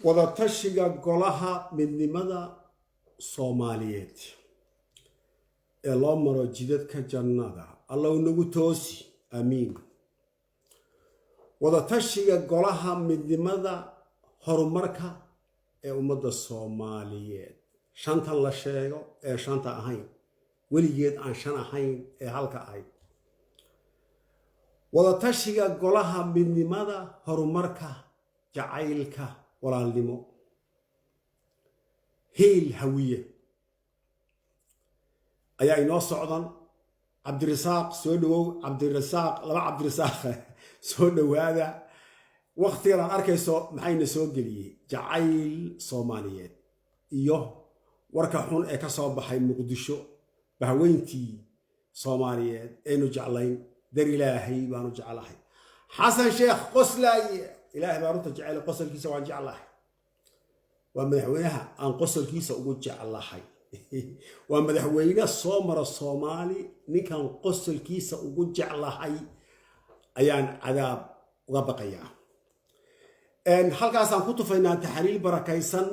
Wadatashiga Golaha Midnimada Soomaaliyeed ee loo maro jidadka jannada, Allow nagu toosi, aamiin. Wadatashiga Golaha Midnimada Horumarka ee ummadda Soomaaliyeed, shantan la sheego ee shanta ahayn, weligeed aan shan ahayn ee halka ahayd. Wadatashiga Golaha Midnimada Horumarka, jacaylka walaalnimo, hiil Hawiye ayaa inoo socdan. Cabdirasaaq, soo dhawow. Cabdirasaaq, laba Cabdirasaaq, soo dhowaada. Waktigan aad arkayso maxayna soo geliyey? Jacayl Soomaaliyeed iyo warka xun ee ka soo baxay Muqdisho. Bahweyntii Soomaaliyeed aynu jeclayn, dar Ilaahay baanu jeclahay. Xasan Sheekh qoslaaye, Ilaahay baa runta jecel, qosolkiisa waan jeclahay. Waa madaxweynaha aan qosolkiisa ugu jeclahay. Waa madaxweyne soo mara Soomaali ninkan qosolkiisa ugu jeclahay ayaan cadaab uga baqayaa. Halkaasaan ku tufaynaa taxaliil barakaysan.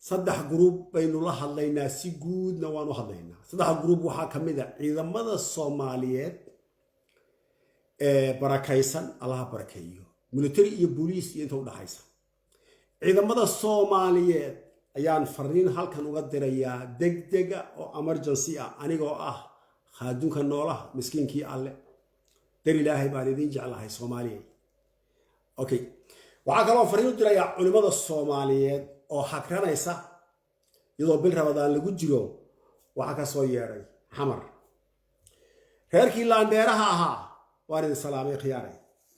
Saddex group baynu la hadlaynaa, si guudna waan u hadlaynaa. Saddex group waxaa ka mid a ciidamada Soomaaliyeed ee barakaysan, Allaha barakeeyo, military iyo booliis iyo inta udhaxaysa. Ciidamada Soomaaliyeed ayaan fariin halkan uga dirayaa degdega oo emergency ah, anigoo ah khaaduunka noolaha, miskiinkii Alle. Dar Ilaahay baan idiin jeclahay, Soomaaliya. Okay, waxaa kaloo fariin u dirayaa culimmada Soomaaliyeed oo hakranaysa iyadoo bil Ramadaan lagu jiro. Waxaa ka soo yeedhay Xamar reerkii laandheeraha ahaa. Waan idin salaamay, khiyaaray,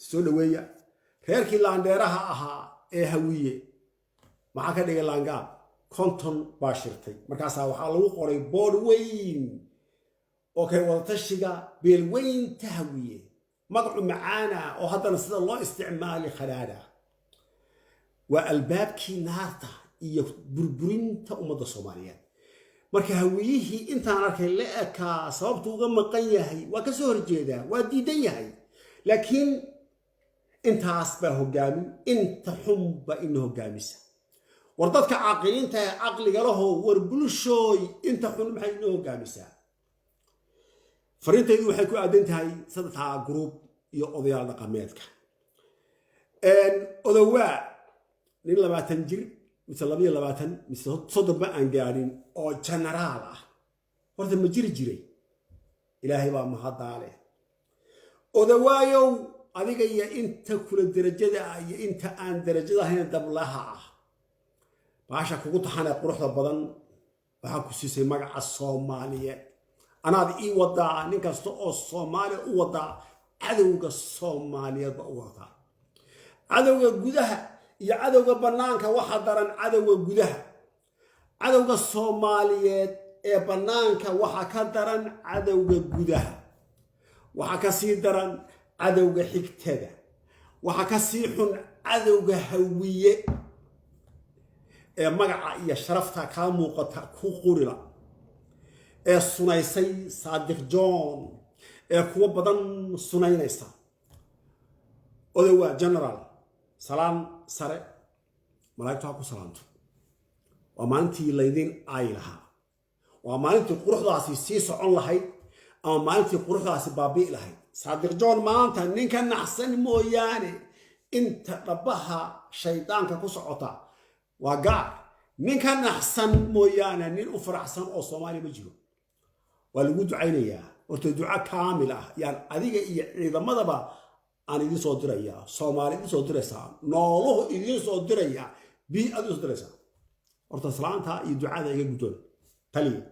soo dhaweeya. Reerkii laandheeraha ahaa ee Hawiye maxaa ka dhigay laangaab? 50 baa shirtay. Markaasaa waxaa lagu qoray board weyn oo kay wadatashiga beelweynta Hawiye, magacu macaana oo haddana sida loo isticmaali khadhaadha. Waa albaabkii naarta iyo burburinta ummadda Soomaaliyeed. Marka Hawiyihii intaan arkay la ekaa sababtu uga maqan yahay waa ka soo horjeedaa, waa diidan yahay, laakiin intaas baa hogaamin, inta xunba ina hogaamisa. War dadka caaqiliinta ee caqliga laho, war bulshooy, inta xun maxay inoo hogaamisaa? Fariintaydu waxay ku aadan tahay saddexdaa group iyo odayaal dhaqameedka. Odowaa, nin 20 jir mise 22 mise 30ba aan gaadhin oo jenaraal ah, horta ma jiri jiray? Ilaahay baa mahaddaale. Odawaayow, adiga iyo inta kula derajada ah iyo inta aan derajada ahayn, dablaha ah, baasha kugu taxanee quruxda badan waxaa ku siisay magaca Soomaaliyeed. Anaad ii wadaa, nin kasta oo Soomaaliya u wadaa, cadowga Soomaaliyeed ba u wadaa. Cadowga gudaha iyo cadowga bannaanka waxa daran cadowga gudaha. Cadowga Soomaaliyeed ee bannaanka waxaa ka daran cadowga gudaha, waxaa ka sii daran cadowga xigtada, waxaa ka sii xun cadowga Hawiye ee magaca iyo sharafta kaa muuqata ku qurila, ee sunaysay Saadiq John, ee kuwo badan sunaynaysa. Odowa general, salaan sare, malaa'igtu ha ku salaanto. Waa maalintii laydin aayi lahaa, waa maalintii quruxdaasi sii socon lahayd ama maalintii quruxdaasi baabi'i lahayd. Saadiq John maanta ninka naxsan mooyaane, inta dhabaha shaydaanka ku socota waa gaar. Ninka naxsan mooyaane, nin u faraxsan oo Soomaaliya ma jiro. Waa lagu ducaynayaa. Horta duco kaamil ah yaan adiga iyo ciidamadaba aan idiin soo dirayaa, Soomaali idiin soo diraysaa, nooluhu idiin soo dirayaa, bii aad idiin soo diraysaa. Horta salaanta iyo ducada iga guddoon, taliya,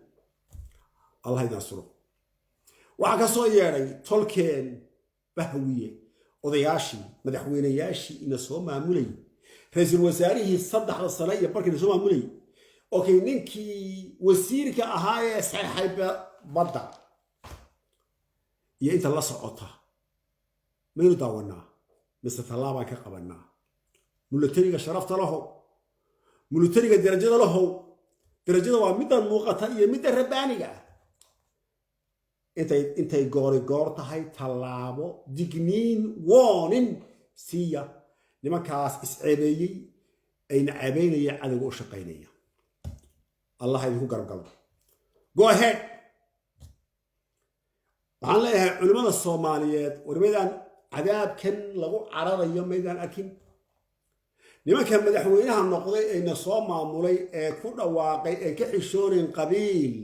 Allah idin asturo. Waxaa ka soo yeedhay tolkeen Bahwiye, odayaashii, madaxweynayaashii ina soo maamulayay, ra-iisul wasaarihii 3da sane iyo barkii ina soo maamulayay. Okay, ninkii wasiirka ahaa ee saxeexay badda iyo inta la socota, maynu daawanaa mise tallaabaan ka qabanaa? Militariga sharafta lahow, militariga darajada lahow, darajada waa middan muuqata iyo midda rabbaaniga ah. Intay goori goor tahay, tallaabo, digniin, warning siiya nimankaas isceebeeyey. Ayna cabeynaya cadowga u shaqaynaya. Allah idinku garab galo. Go ahead. Waxaan leeyahay culimmada Soomaaliyeed, war maydaan cadaabkan lagu cararayo maydaan arkin? Nimanka madaxweynaha noqday ayna soo maamulay ee ku dhawaaqay ee ka xishoonayn qabiil,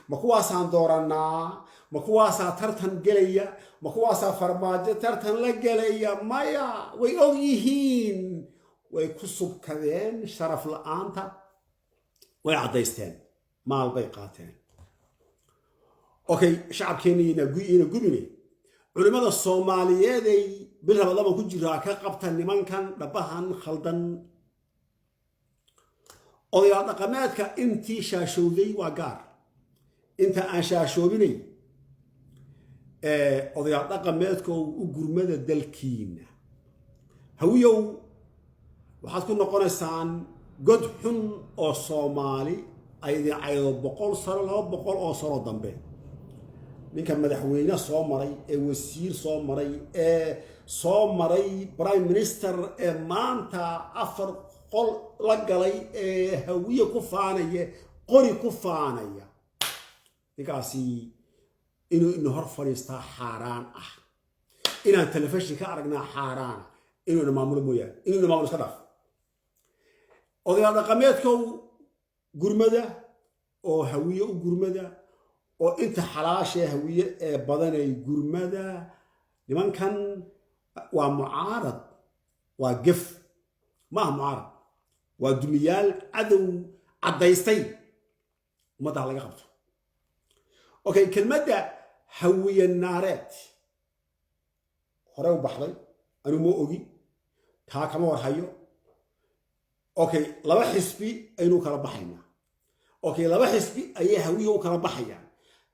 ma kuwaasaan doorannaa? Ma kuwaasaa tartan gelaya? Ma kuwaasaa Farmaajo tartan la gelaya? Maya, way og yihiin, way ku subkadeen sharaf la-aanta, way caddaysteen, maal bay qaateen. Okay, shacabkeenna ina gubine. Culimmada Soomaaliyeeday, bil Rabadaba ku jiraa, ka qabta nimankan dhabahan khaldan. Odayaal dhaqameedka, intii shaashowday waa gaar, inta aan shaashoobinay, odayaal dhaqameedka u gurmada dalkiina. Hawiyow, waxaad ku noqonaysaan god xun oo Soomaali ay idin caydo 100 sano, 200 oo sano dambe. Ninka madaxweyne soo maray, ee wasiir soo maray, ee soo maray prime minister, ee maanta afar qol la galay, ee Hawiye ku faanaya, qori ku faanaya, ninkaasi inuu ina hor fadhiistaa xaaraan ah, inaan telefishin ka aragnaa xaaraana, inuu ina maamulo mooyaane, inuu ina maamulo iska dhaaf. Odayaal dhaqameedkow, gurmada oo Hawiye u gurmada, oo inta xalaashee Hawiye ee badanay gurmada. Nimankan waa mucaarad, waa gef, ma aha mucaarad, waa dumiyaal cadow caddaystay. Ummadda ha laga qabto. Okay, kelmadda Hawiye naareed hore u baxday, anigu ma ogi, taa kama warhayo. Okay, laba xisbi aynu kala baxaynaa. Okay, laba xisbi ayay Hawiye u kala baxayaan: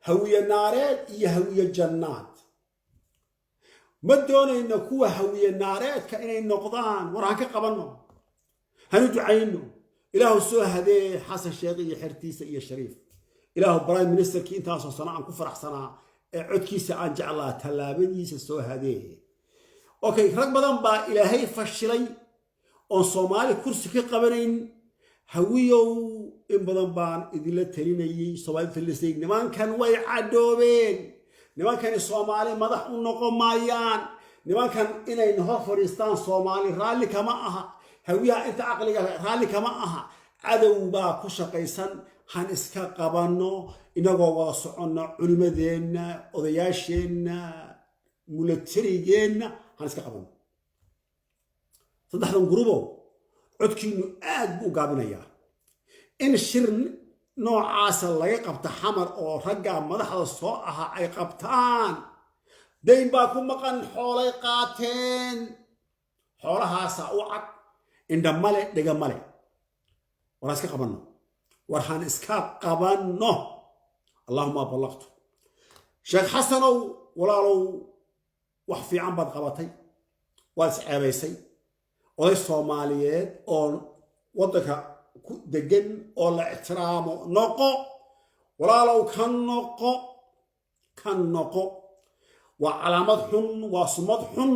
Hawiye naareed iyo Hawiye jannaad. Ma doonayno kuwa Hawiye naareedka inay noqdaan. War han ka qabanno, hanu ducayno. Ilaahu soo hadee Xasan Sheekh iyo xertiisa iyo Shariif. Ilaahu prime ministerkii intaasoo sano aan ku faraxsanaa ee codkiisa aan jeclaa tallaabadiisa soo hadee. Okay, rag badan baa Ilaahay fashilay oon Soomaali kursi ka qabanayn. Hawiyow, in badan baan idinla talinayey, Soomaali talinisay. Nimankan way cadhoobeen, nimankani Soomaali madax u noqon maayaan. Nimankan inay hor fadhiistaan Soomaali raalli kama aha, Hawiyaha inta caqliga raalli kama aha. Cadow baa ku shaqaysan. Han iska qabanno inagoo wada soconno, culimadeenna, odayaasheenna, mulatarigeenna, han iska qabanno. Saddexdan gurubow, codkiinu aad buu u gaabinayaa. In shir noocaasa laga qabta Xamar oo ragga madaxda soo ahaa ay qabtaan, dayn baa ku maqan, xoolay qaateen, xoolahaasaa u cad, indha male, dhega male. War han iska qabanno, war han iska qabanno. Allahuma ballaqtu. Sheekh Xasanow, walaalow, wax fiican baad qabatay, waad isceebaysay. Oday Soomaaliyeed oo waddanka ku degan oo la ixtiraamo noqo. Walaalow, ka noqo, ka noqo. Waa calaamad xun, waa sumad xun.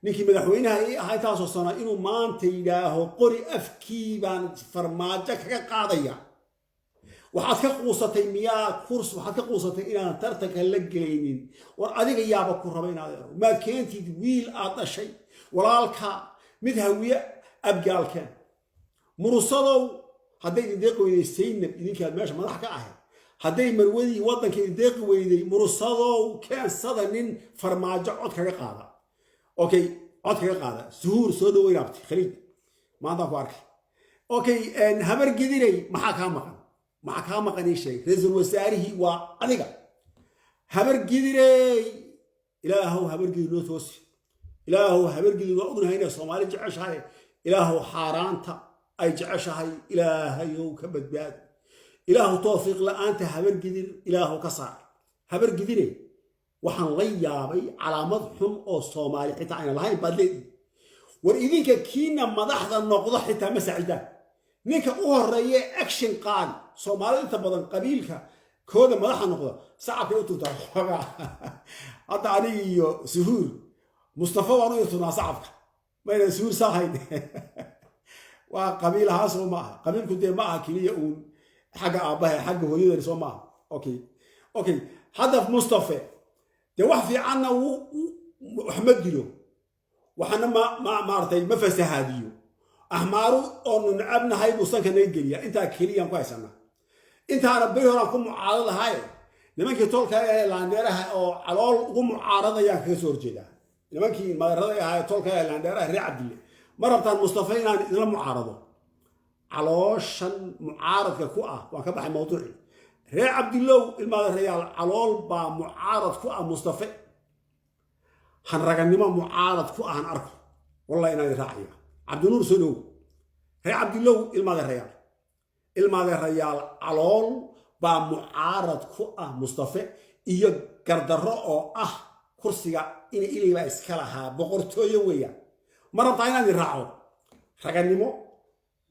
Ninkii madaxweynaha ii ahaa intaasoo sano inuu maanta yidhaaho qori afkii baan Farmaajo kaga qaadaya. Waxaad ka quusatay miyaa kurs? Waxaad ka quusatay inaan tartanka la gelaynin? War adiga yaaba ku raba inaad ero. Maad keentid wiil aad dhashay, walaalka, mid Hawiye abgaalkeen. Murusadow, hadday idin deeqi weyday Saynab, idinkaad meesha madax ka ahayd, hadday marwadii waddanka idin deeqi weyday, Murusadow, keensada nin Farmaajo cod kaga qaada. Okay, cod kaga qaada. Suhuur, soo dhaweyn. Abti Khaliij, maantaan ku arkay. Okay, Habar Gidinay, maxaa kaa maqan? Maxaa kaa maqan, ii sheeg. Ra-iisul wasaarihii waa adiga. Habar Gidiney, Ilaahow Habar Gidir noo toosi. Ilaahow Habar Gidir waa ognahay inay Soomaali jeceshahay. Ilaahow xaaraanta ay jeceshahay Ilaahayow ka badbaadi. Ilaahu toofiiq la-aanta Habar Gidir Ilaahow ka saar. Habar Gidine, waxaan la yaabay calaamad xun oo Soomaali xitaa ayna lahayn baad leedihi. War idinka kiina madaxda noqdo xitaa ma saacidaan. Ninka u horeeye action qaadi, Soomaalida inta badan qabiilka kooda madaxa noqda sacabkay u tuntaa xoogaa. Hadda aniga iyo Suhuur Mustafa waan u tunaa sacabka, mayna Suhuur saahayn. Waa qabiil ahaan, soo ma aha? Qabiilku dee ma aha keliya uun xagga aabbaha, xagga hooyadan, soo ma aha? Okay, hadda Mustafe dee wax fiicanna wax ma dilo, waxna ma maaragtay, ma fasahaadiyo. Axmaaru oonu necabnahay buu sanka naga geliyaa. Intaa keliyaan ku haysanaa. Intaana beri horaan ku mucaarad lahaaye, nimankii tolka ee laandheeraha oo calool ugu mucaaradayaan kaga soo horjeedaa. Nimankii madarada ahaa, tolka ee laandheeraha, reer Cabdille, ma rabtaan Mustafa inaan idinla mucaarado? Calooshan mucaaradka ku ah waan ka baxay mawduucii. Reer Cabdillow, ilmaadareyaal, calool baa mucaarad ku ah Mustafe. Han raganimo mucaarad ku ah han arko, wallahi inaan raacaya. Cabdinuur, soo dhow. Reer Cabdillow, ilmaadeerayaal, ilmaadeerayaal, calool baa mucaarad ku ah Mustafe iyo gardarro oo ah kursiga ina Ilay baa iska lahaa, boqortooyo weeyaan. Ma rabtaa inaan idin raaco? Raganimo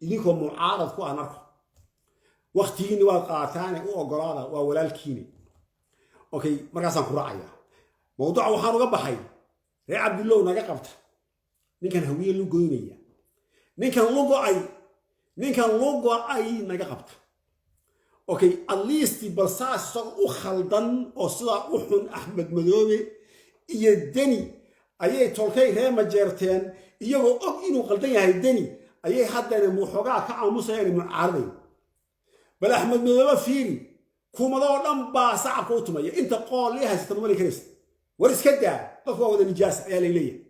idinkoo mucaarad ku ah arko. Waktigiinni waad qaataane, u ogolaada, waa walaalkiini. Okay, markaasaan ku raacaya. Mawduuca waxaan uga baxay, reer Cabdillow, naga qabta ninkan Hawiye lu goynaya, ninkan lu go'ay, ninkan lu go'ay naga qabta. Okay, at least bal saas isaga u khaldan oo sidaa u xun, Axmed Madoobe iyo Deni ayay tolkay ree majeerteen, iyagoo og inuu qaldan yahay Deni, ayay haddana muxoogaa ka aamusayaan, mucaaradayn. Bal Axmed Madoobe fiiri, kumadoo dhan baa sacabka u tumaya. Inta qool ii haysata ma mali karaysa. War iska daa, dadku waa wada nijaas ayaa lay leeyahay.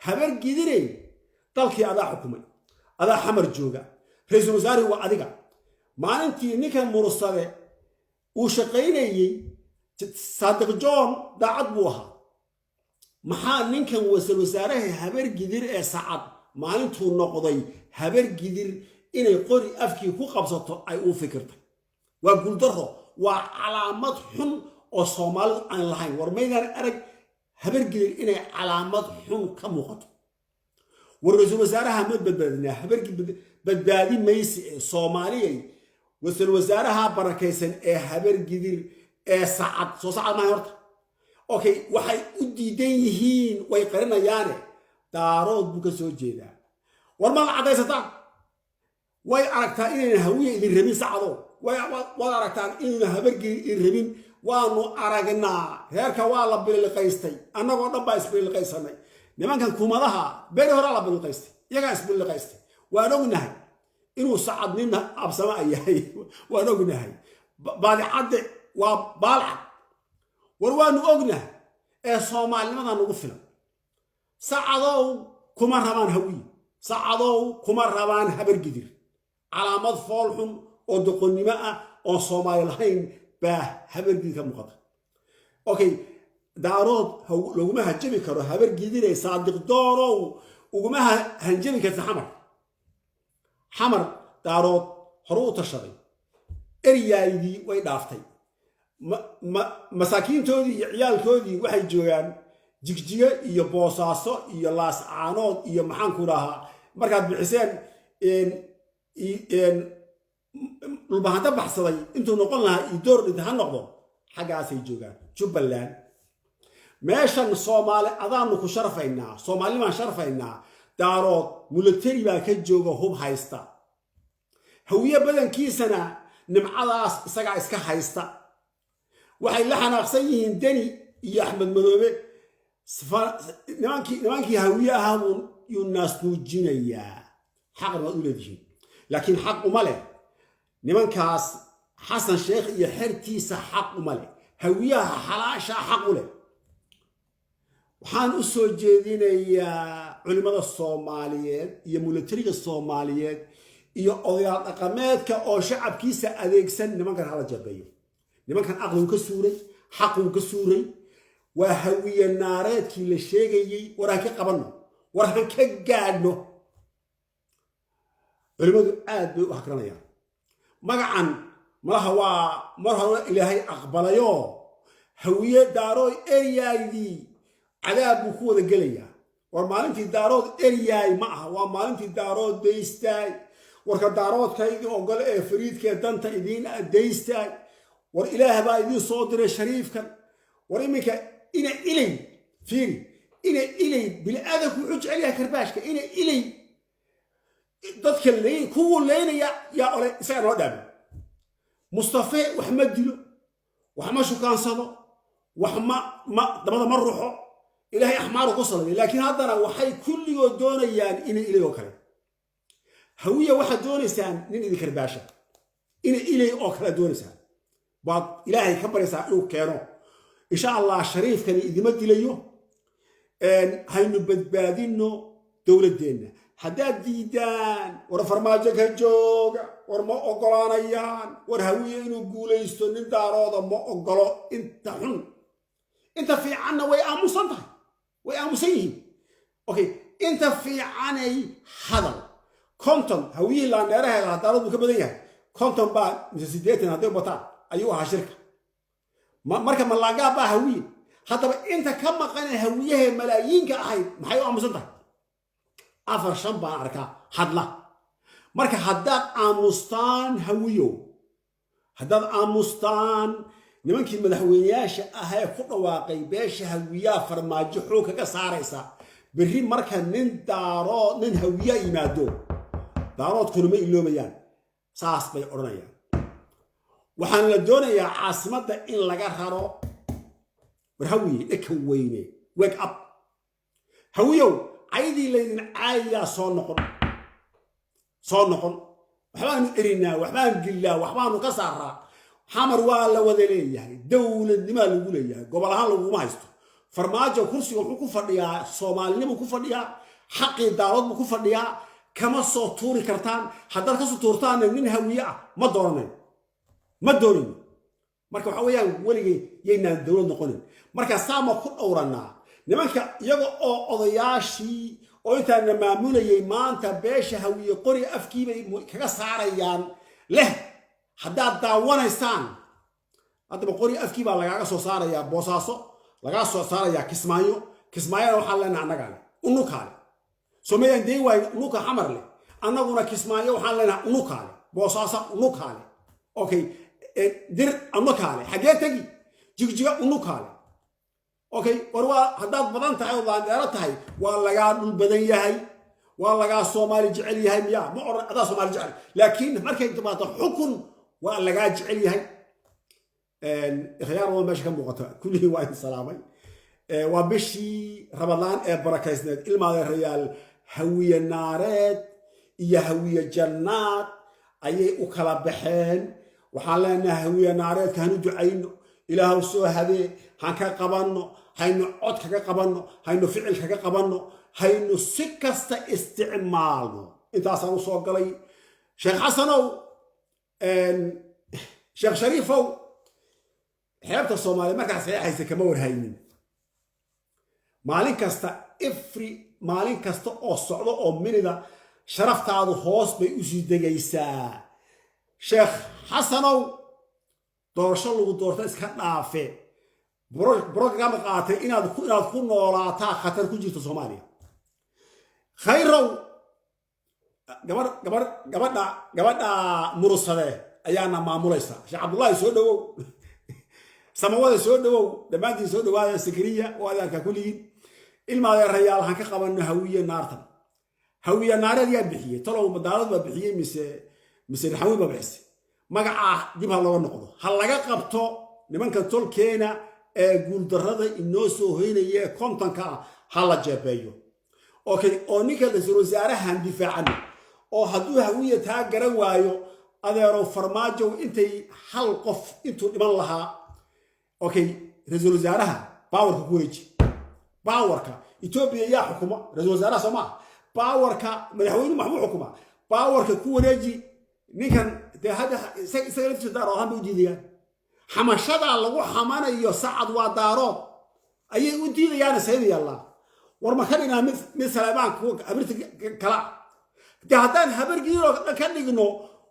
Habar Gidirey, dalkii adaa xukumay, adaa Xamar jooga, ra-iisul wasaarihi waa adiga. Maalintii ninkan Mursade uu shaqaynayey, Saadiq John daacad buu ahaa. Maxaa ninkan wasal wasaaraha Habar Gidir ee Sacad maalintuu noqday, Habar Gidir inay qori afkii ku qabsato ay u fikirtay? Waa guuldaro, waa calaamad xun oo Soomaalidu aan lahayn. War maydaan arag Habar Gidir inay calaamad xun ka muuqato? War ra-iisul wasaaraha ma badbaadinaa? Habar badbaadi maysi ee Soomaaliyay. Wasal wasaaraha barakaysan ee Habar Gidir ee Sacad, soo Sacad maahay horta? Okay, waxay u diidan yihiin way qarinayaane, Daarood buu ka soo jeedaa. War ma la caddaysataan? Way aragtaa inayna Hawiya idin rabin. Sacado, waad aragtaan inayna Habargidir idin rabin. Waanu aragnaa, reerka waa la bililiqaystay. Annagoo dhan baa isbililiqaysanay. Nimankan kumadaha beri horaa la bililiqaystay, iyagaa isbililiqaystay. Waan ognahay inuu Sacad nin absama yahay, waan ognahay. Baadicadde waa baalcad. War waanu ognahay ee soomaalinimadaa nagu filan. Sacadow, kuma rabaan Hawiye. Sacadow, kuma rabaan Habargidir. Calaamad fool xun oo doqonnimo ah oon Soomaali lahayn baa Habargidir ka muuqata. Okay, Daarood laguma hanjabi karo. Habargidire, Saadiq Doorow, uguma hanjabi karta Xamar. Xamar Daarood hore u tashaday, eryaydii way dhaaftay. Masaakiintoodii iyo ciyaalkoodii waxay joogaan Jigjigo iyo Boosaaso iyo Laascaanood iyo maxaanku dhahaa. Markaad bixiseen Dhulbahanta baxsaday intuu noqon lahaa iyo door dhinta ha noqdo, xaggaasay joogaan Jubbaland. Meeshan Soomaali adaanu ku sharfaynaa, Soomaalinimaan sharfaynaa. Daarood military baa ka jooga, hub haysta. Hawiye badankiisana nimcadaas isagaa iska haysta. Waxay la xanaaqsan yihiin Deni iyo Axmed Madoobe. Nimankii Hawiye ahaa buu yuu naasnuujinayaa. Xaqna waad u leedihiin, laakiin xaq uma leh nimankaas Xasan Sheekh iyo xertiisa. Xaq uma leh. Hawiyaha xalaashaa xaq u leh. Waxaan u soo jeedinayaa culimmada Soomaaliyeed iyo militariga Soomaaliyeed iyo odayaal dhaqameedka oo shacabkiisa adeegsan, nimankan hala jabeeyo. Nimankan aqligu ka suuray, xaquu ka suuray, waa hawiye naareedkii la sheegayey. War han ka qabanno, war han ka gaadhno. Culimmadu aad bay u hakranayaan magacan. Malaha waa mar hore Ilaahay aqbalayoo Hawiye Daarood eryaydii cadaab buu ku wada gelayaa. War maalintii Daarood eryaay ma aha, waa maalintii Daarood daystaay. Warka Daaroodkaydii ogol ee fariidkee danta idiin daystaay, war Ilaah baa idiin soo diray shariifkan. War iminka ina Ilay fiiri, ina Ilay bini-aadamku wuxuu jecel yahay karbaashka. Ina Ilay Dadka kuwuu leynaya yaa ole isagaa noo dhaamay. Mustafe wax ma dilo, wax ma shukaansado, wax ma dabada ma ruxo. Ilaahay axmaaru ku salabay, laakiin haddana waxay kulligood doonayaan inay Ilay oo kale. Hawiya, waxaad doonaysaan nin idin karbaasha. Inay Ilay oo kale doonaysaan baad Ilaahay ka baryaysaa inuu keeno, insha Allah. Shariifkani idima dilayo. Haynu badbaadinno dowladdeenna. Haddaad diidaan, war Farmaajo ka jooga, war ma oggolaanayaan. War Hawiye inuu guulaysto nin Daarooda ma oggolo. Inta xun, inta fiicanna way aamusan tahay, way aamusan yihiin. Okay, inta fiicanay hadal. 50 Hawiyihii laandheeraheeda Daarood buu ka badan yahay. 50 baa mise 80 hadday bataan ayuu ahaa shirka. Marka malaagaa baa Hawiye. Haddaba inta ka maqanee Hawiyahee malaayiinka ahayd maxay u aamusan tahay? Afar, shan baan arkaa hadla. Marka haddaad aamustaan, Hawiyow, haddaad aamustaan, nimankii madaxweyneyaasha ahee ku dhawaaqay beesha Hawiyaa Farmaajo xoog kaga saaraysa berri, marka nin Daarood, nin Hawiyaa yimaado, Daaroodkuna ma iloobayaan, saas bay odhanayaan. Waxaan la doonayaa caasimadda in laga raro. War Hawiye, dheka weyne, wake up. Hawiyow, caydii laydin caayayaa soo noqon, soo noqon. Waxbaanu erinaa, waxbaanu gillaa, waxbaanu ka saaraa. Xamar waa la wada leeyahay, dowladnimaa lagu leeyahay, gobol ahaan laguma haysto. Farmaajo kursiga wuxuu ku fadhiyaa Soomaalinimuu ku fadhiyaa, xaqii Daarood buu ku fadhiyaa. Kama soo tuuri kartaan. Haddaad kasoo tuurtaanna, nin Hawiye ah ma dooranayn, ma doonayno. Marka waxa weeyaan, weligay yaynaan dowlad noqonin. Marka saama ku dhowrannaa nimanka iyaga oo odayaashii oo intaana maamulayay maanta beesha Hawiye qori afkiibay kaga saarayaan leh. Haddaad daawanaysaan, haddaba qori afkii baa lagaaga soo saarayaa Boosaaso, lagaa soo saarayaa Kismaayo. Kismaayona waxaan leenaha annagaa leh, unukaa leh. Somayaan dee waayo, unuka Xamar leh. Annaguna Kismaayo waxaan leenaha unukaa leh, Boosaaso unukaa leh. Okay, Dir unukaa leh, xaggee tegi? Jigjiga unukaa leh. Okay, war waa haddaad badan tahay oo laandheero tahay, waa lagaa dhul badan yahay, waa lagaa Soomaali jecel yahay. Miya ma odhan adaa Soomaali jecel, laakiin markay timaado xukun waa lagaa jecel yahay. Ikhyaar waa meesha ka muuqata. Kulligii waa idin salaamay. Waa bishii Ramadaan ee barakaysneed. Ilmaadeerayaal, Hawiye naareed iyo Hawiye jannaad ayay u kala baxeen. Waxaan leenahay, Hawiye naareedka hanu ducayno, Ilaahow soo hadee. Han ka qabanno, haynu cod kaga qabanno, haynu ficil kaga qabanno, haynu si kasta isticmaalno. Intaasaan u soo galay. Sheekh Xasanow, Sheekh Shariifow, xeebta Soomaaliya markaa saxeexaysa kama warhaynin. Maalin kasta, every maalin kasta oo socdo oo minida, sharaftaadu hoos bay usii degaysaa. Sheekh Xasanow, doorasho lagu doorto iska dhaafe, program qaatay inaad ku noolaataa khatar ku jirto Soomaaliya. Khayrow, gabadha Murusade ayaana maamulaysa. Sheekh Cabdullaahi, soo dhowow. Samawada, soo dhowow. Dhammaantiin soo dhowaada. Sakriya oo adeerka, kulligiin ilmaadeerayaal, han ka qabanno Hawiye naartan. Hawiye naareed yaa bixiyey? Talow, madaalad baa bixiyey mise Raxawiin baa bixisay magacaa? Dib ha looga noqdo, ha laga qabto nimanka tolkeena ee guuldarrada inoo soo hoynaya ee 50-ka ah, ha la jeebeeyo. Okay, oo ninka ra-iisul wasaarahan difaacano, oo hadduu Hawiye taa garan waayo, adeerow Farmaajow, intay hal qof intuu dhiman lahaa, okay, ra-iisul wasaaraha powerka ku wareeji. Powerka Etoobiya yaa xukuma? Ra-isul wasaaraha soo maaha? Powerka madaxweynuhu maxmuu xukuma? Powerka ku wareeji ninkan. Dee hadda isaga laftiisa Daarood ahaan bay u diidayaan. Xamashadaa lagu xamanayo Sacad waa Daarood ayay u diidayaan. Sayda yaallaa, war ma ka dhignaa mid Saleebaan kuwa Habirta kala? Dee haddaan Habargidiroo dhan ka dhigno,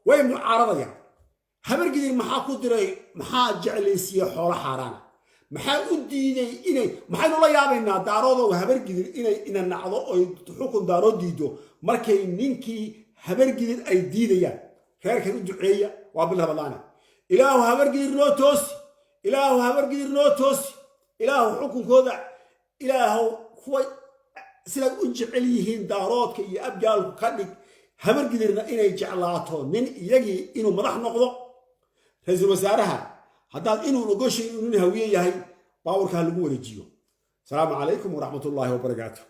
way mucaaradayaan. Habargidir maxaa ku diray? Maxaa jeclaysiiye xoolo xaaraana? Maxaa u diiday inay? Maxaynu la yaabaynaa, Daaroodow, Habargidir inay ina nacdo oy xukun Daarood diido markay ninkii Habargidir ay diidayaan? Reerkan u duceeya, waa bil Ramadaane. Ilaahu Habargidir noo toosi, Ilaahu Habargidir noo toosi, Ilaahu xukunkooda, Ilaahu kuwa siday u jecel yihiin Daaroodka iyo Abgaalku ka dhig. Habargidirna inay jeclaato nin iyagii inuu madax noqdo. Ra-iisul wasaaraha haddaad inuu ogoshay inuu nin Hawiye yahay, powerka ha lagu wareejiyo. Asalaamu calaykum waraxmatullaahi wabarakaatu.